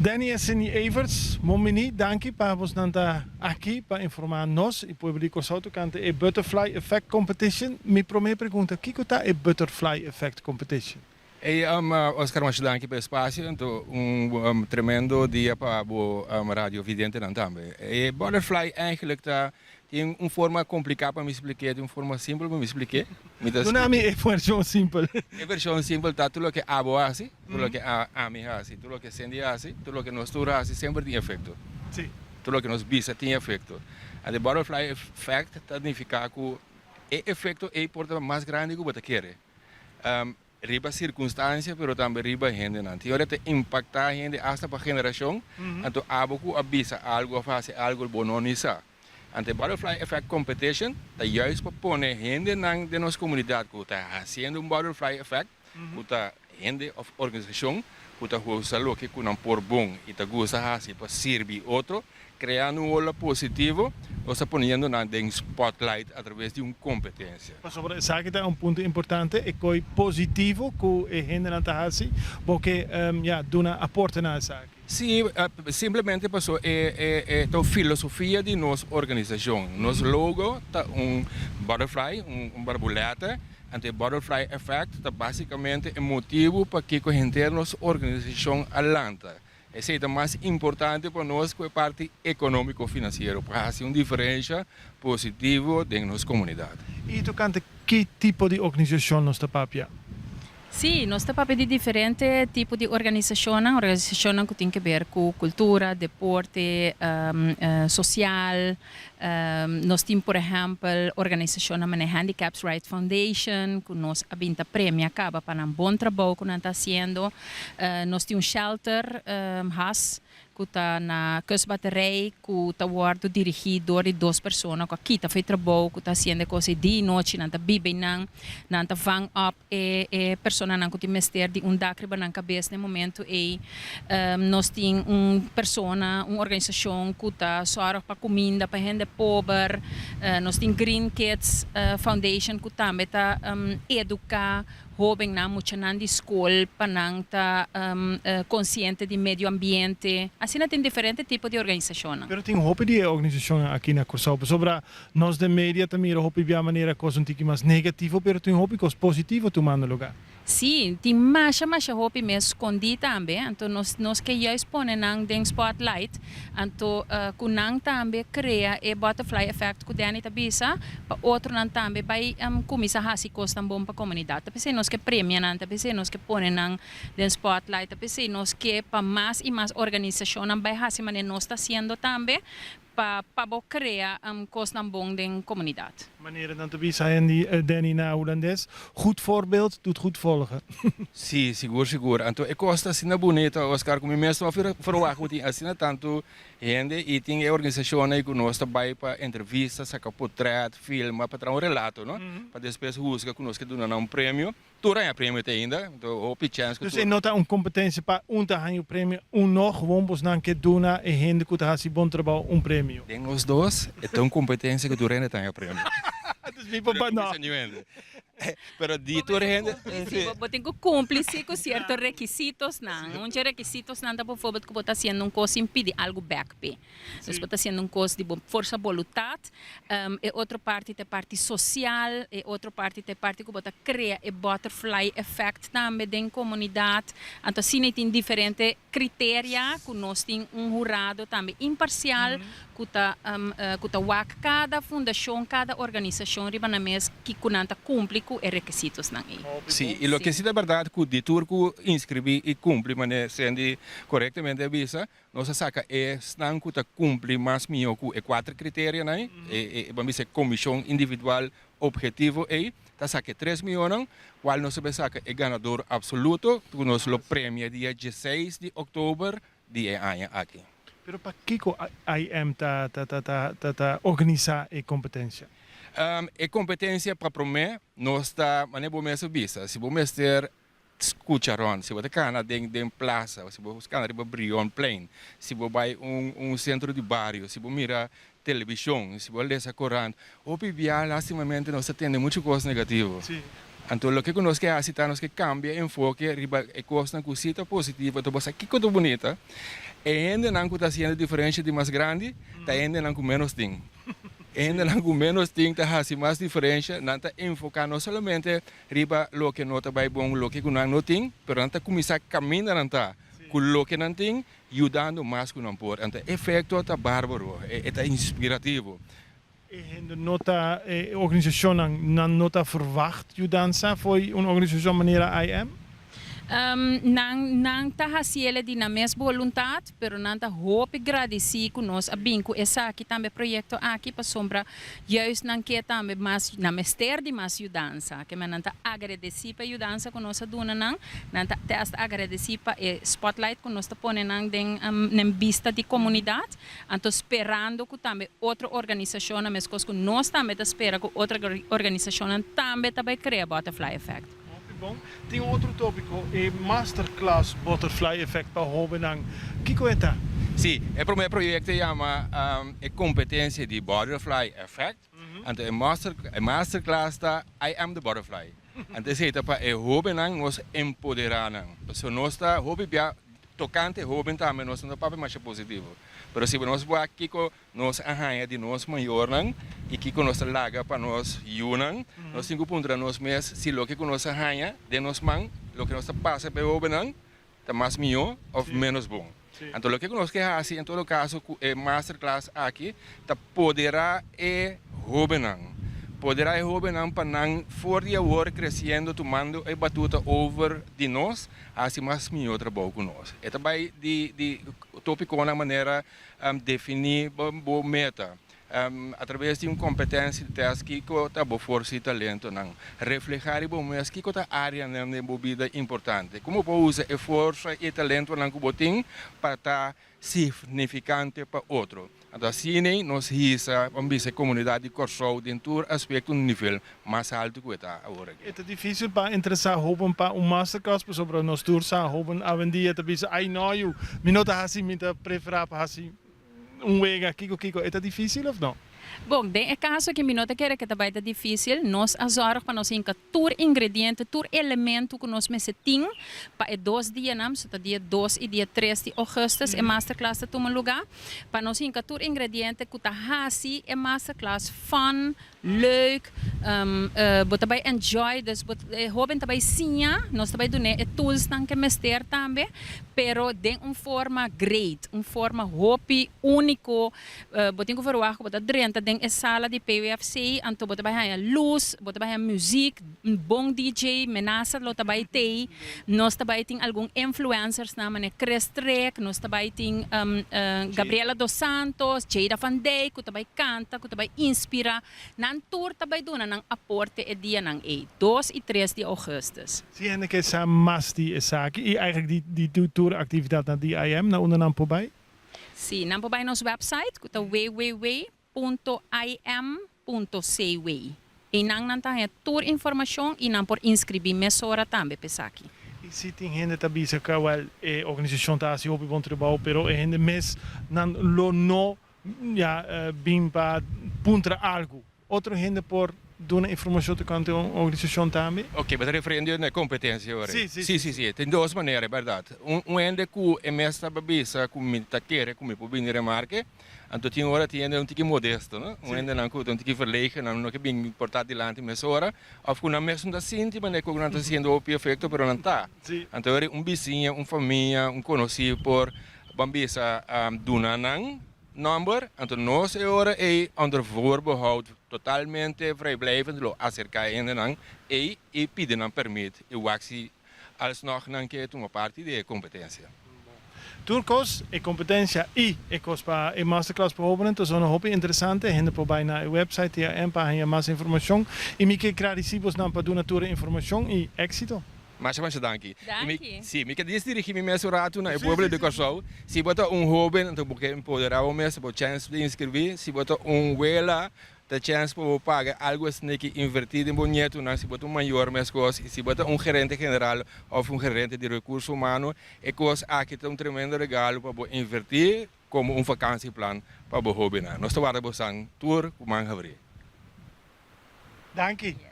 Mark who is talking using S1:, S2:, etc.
S1: Danny Cindy Everts, bon bini, danki pa boso ta aki pa informá nos i pueblo di Kòrsou tokante e Butterfly Effect Competition. Mi promé pregunta, kiko ta e Butterfly Effect Competition?
S2: Hey, Oscar, masha danki pa e espasio. Anto, un tremendo dia pa e radio videntenan tambe. E butterfly eigenlijk ta tin un forma kompliká pa mi splika, tin un forma simpel pa mi splika.
S1: Duna mi e vershon simpel.
S2: E vershon simpel ta tur loke abo hasi, tur loke ami hasi, tur loke Cindy hasi, tur loke nos tur hasi, semper tin efekto. Tur loke nos bisa tin efekto. E butterfly effect ta signifiká ku e efekto ei por ta mas grandi ku bo ta kere. Riba sirkunstansia, pero tambe riba hendenan. Tin ora ta impaktá hende hasta pa generashon, anto abo ku a bisa algu òf hasi algu bo no ni sa. Anto butterfly effect competition ta juist pa pone hendenan den nos komunidat ku ta hasiendo un butterfly effect, ku ta hende òf organisashon ku ta usa loke ku nan por bon i ta gusta hasi pa sirbi otro, kreando un ola positivo, nos ta poniendo nan den spotlight a traves di un kompetensia.
S1: Pasobra esaki ta un punto importante, e kos positivo ku e hendenan ta hasi, pasobra ja, duna aporte na esaki.
S2: Si, simplemente pasobra e ta filosofia di nos organisashon. Nos logo ta un butterfly, un barbulètè. Anto e butterfly effect ta básikamente e motibu pa ku henter nos organisashon a lanta. Esei ta mas importante pa nos ku e parti ekonómiko finansiero, pa hasi un diferensia positivo den nos komunidat.
S1: I tokante ki tipo di organisashon nos ta papia?
S3: Si, nos ta papia di diferente tipo di organisashon, organisashon ku tin di ber ku kultura, deporte, sosial. Nos tin, por ehèmpel, organisashon manera Handicaps Rights Foundation, ku nos a bin ta premia kaba pa nan bon trabou ku nan ta hasiendo. Nos tin un shelter, HAS, ku ta na Kustbatterij, ku ta wòrdu dirigí dor di dos persona, ku a kita for di trabou, ku ta hasiendo kos di dia i nochi, nan ta biba nan, nan ta vang op e personanan ku tin mester di un dak riba nan kabes na momento ei. Nos tin un persona, un organisashon ku ta sòrg pa kuminda pa hende pober. Nos tin Green Kids Foundation ku tambe ta eduká hóbennan, muchanan di skol pa nan ta konsiente di medio ambiente. Asina tin diferente tipo di organisashon.
S1: Pero tin hopi di organisashon aki na Kòrsou. Pasobra nos den media ta mira hopi bia manera kos un tiki mas negativo, pero tin hopi kos positivo tumando lugá.
S3: Si, tin masha masha hopi mes skondí tambe. Anto nos ke juist pone nan den spotlight. Anto ku nan tambe krea e butterfly effect ku Danny ta bisa, pa otronan tambe bai kuminsá hasi kosnan bon pa komunidat. Ta p'esei nos ke premia nan, ta p'esei nos ke pone nan den spotlight, ta p'esei nos ke pa mas i mas organisashonnan bai hasi manera nos ta hasiendo tambe, pa bo krea kosnan bon den komunidat.
S1: Manera nan ta bisa Andy, Danny na hulandes, "Goed voorbeeld doet goed volgen."
S2: Si, sigur, sigur. Anto e kos ta asina bunita, Oscar, ku mi mes no verwacht ku tin asina tantu hende i tin e organisashon ku nos ta bai pa entrevista, saka portret, filma, pa traha un relato, no? Pa despues husga ku nos ke duna nan un premio. Tur haña premio te ainda, anto hopi chèns ku
S1: Dus e no ta un kompetensia pa un ta haña un premio, un no, gewoon bosnan ke duna e hende ku ta hasi bon trabou un premio.
S2: Den nos dos, e ta un kompetensia ku tur hende ta haña premio.
S1: Dus mi papá no.
S2: Pero di tur hende.
S3: Si, bo tin ku kumpli si ku sierto rekisitonan. Un di rekisitonan ta bijvoorbeeld ku bo ta hasiendo un kos sin pidi algu bèk p'e. Dus bo ta hasiendo un kos di bo forsa boluntat. E otro parti ta e parti sosial, e otro parti ta e parti ku bo ta krea e butterfly effect tambe den komunidat. Anto asina tin diferente kriteria ku nos tin un hurado tambe imparsial ku ta wak kada fundashon, kada organisashon riba nan mes ku nan ta kumpli ku e rekisitonan ei.
S2: Si, i loke si ta bèrdat ku di tur ku inskribí i kumpli manera Cindy korektamente a bisa, nos a saka esnan ku ta kumpli mas mihó ku e kuater kriterionan ei, e ban bisa e komishon individual ophetivo ei, ta saka e tres mihónan, kual nos a saka e ganador apsoluto, ku nos lo premia dia 16 di òktober di e aña aki.
S1: Pero pakiko IM ta organisá e kompetensia?
S2: E kompetensia pa promé nos ta, manera bo mes a bisa, si bo mester skucha rònt, si bo ta kana den plasa, si bo kana riba Brionplein, si bo bai un sentro di bario, si bo mira televishon, si bo lesa korant, hopi bia lastimamente nos ta tende muchu kos negativo. Anto loke ku nos ke hasi ta nos ke kambia e enfoke riba e kosnan ku si ta positivo. Anto bo sa kiko ta bunita? E hendenan ku ta hasiendo diferensha di mas grandi ta e hendenan ku ménos tin. E hendenan ku ménos tin ta hasi mas diferensha, nan ta enfoká no solamente riba loke no ta bai bon, loke ku nan no tin, pero nan ta kuminsá kaminda nan ta ku loke nan tin, yudando mas ku nan por. Anto e efekto ta bárbaro, e ta inspirativo.
S1: E hende no ta, e organisashonnan nan no ta verwacht yudansa fo'i un organisashon manera IM?
S3: Nan nan ta hasiele di nan mes boluntat, pero nan ta hopi gradisí ku nos a bin ku esaki tambe proyekto aki pasobra juist nan ke tambe mas, nan mester di mas yudansa. Ke men nan ta agradesí pa e yudansa ku nos a duna nan, nan ta te asta agradesí pa e spotlight ku nos ta pone nan den den bista di komunidat. Anto sperando ku tambe otro organisashonnan, meskos ku nos tambe ta spera ku otro organisashonnan tambe ta bai krea Butterfly Effect.
S1: Hopi bon. Tin un otro tópiko, e Masterclass Butterfly Effect pa hóbennan. Kiko e ta?
S2: Sí, e promé proyekto yama e kompetensia di Butterfly Effect. Anto e masterclass ta I am the Butterfly. Anto esei ta pa e hóbennan nos empoderá nan. Pasobra nos ta hopi bia Tokante hóben tambe nos no ta papia masha positivo. Pero si nos wak kiko nos a haña di nos mayornan i kiko nos ta laga pa nos yunan, nos tin ku puntra nos mes si loke ku nos a haña den nos man, loke nos ta pasa pa e hóbennan ta mas mihó òf ménos bon. Anto loke ku nos ke hasi en todo kaso ku e masterclass aki ta poderá e hóbennan. Poderá e hóbennan pa nan for di awor kresiendo tumando e batuta over di nos, hasi mas mihó trabou ku nos. E ta bai di di tópikonan manera definí bo meta, atraves di un kompetensia di tèst kiko ta bo forsa i talentonan, reflehá riba bo mes kiko ta áreanan den bo bida importante, komo bo por usa e forsa i e talentonan ku bo tin pa ta signifikante pa otro. Anto asina nos hisa, ban bisa, e komunidat di Kòrsou den tur aspekto un nivel mas haltu ku e ta awor aki.
S1: E ta difísil pa interesá hóben pa un masterclass pasobra nos tur sa hóben awendia ta bisa ay no yu, mi no ta hasi, mi ta preferá pa hasi un wega kiko kiko. E ta difísil òf no?
S3: Bon, den e kaso aki mi no ta kere ku ta bai ta difísil. Nos a zòrg pa nos hinka tur ingrediente, tur elemento ku nos mester tin pa e dos dianan, so ta dia dos i dia tres di ougùstus e masterclass ta tuma lugá, pa nos hinka tur ingrediente ku ta hasi e masterclass fun, leuk, bo ta bai enjoy, dus bo e hóben ta bai siña, nos ta bai dun'é e toolsnan ku e mester tambe, pero den un forma great, un forma hopi úniko. Bo tin ku verwagt ku bo ta drenta den e sala di PWFC, anto bo ta bai haña lus, bo ta bai haña muziek, un bon DJ, Menasa lo ta bai tei, nos ta bai tin algun influencersnan manera Chris Trek, nos ta bai tin Gabriela Dos Santos, Jada van Dijk ku ta bai kanta, ku ta bai inspirá. Nan tur ta bai duna nan aporte e dianan ei, dos i tres di ougùstus.
S1: Si hende ke sa mas di esaki i eigenlijk di tur aktividatnan di IM, na unda nan por bai?
S3: Sí, nan por bai nos website ku ta www.im.cw. Einan nan ta haña tur informashon i nan por inskribí mesora tambe pa esaki.
S1: I si tin hende ta bisa ku awel e organisashon ta hasi hopi bon trabou pero e hende mes nan lo no ya bin pa puntra algu. Otro hende por duna informacion tocante un organisacion tambe?
S2: Ok, bo ta referiendo na e competencia ora ei?
S1: Sí,
S2: sí. Sí, sí, sí. Tin dos manera, e berdad. Un, un hende cu e mes ta bisa cu mi ta kere cu mi por bini remarke, anto tin ora tin hende un tiki modesto, no? Un hendenan cu ta un tiki verlegen, nan no ke bin porta dilanti mesora, of cu nan mes no ta sinti manera cu nan ta haciendo hopi efecto, pero nan ta.
S1: Sí.
S2: Anto ora un bisiña, un famia, un conoci por, ban bisa, duna nan Number, anto nos e ora ei onder voorbehoud totalmente vrijblijvend lo acerca e hendenan ei i pidi nan permit i wak si alsnog nan ke tuma parti di e competencia.
S1: Tur kos, e competencia i e kos pa e masterclass pa hobennan ta zona hopi interesante. Hende por bai na e website TAM pa haña mas informacion. I mi ke gradisi bosnan pa duna tur e informacion i exito.
S2: Masha masha danki.
S3: Danki.
S2: Si, mi ke dis dirigi mi mes un ratu na e pueblo di Kòrsou. Si bo ta un hóben, anto bo ke empoderá bo mes, bo chèns di inskribí. Si bo ta un wela, ta chèns pa bo paga algu asina ki invertí den bo nietunan. Si bo ta un mayor meskos. I si bo ta un gerente general òf un gerente di rekurso humano, e kos aki ta un tremendo regalo pa bo invertí komo un vakansieplan pa bo hóbennan. Nos ta warda bosan tur ku man habrí.
S1: Danki.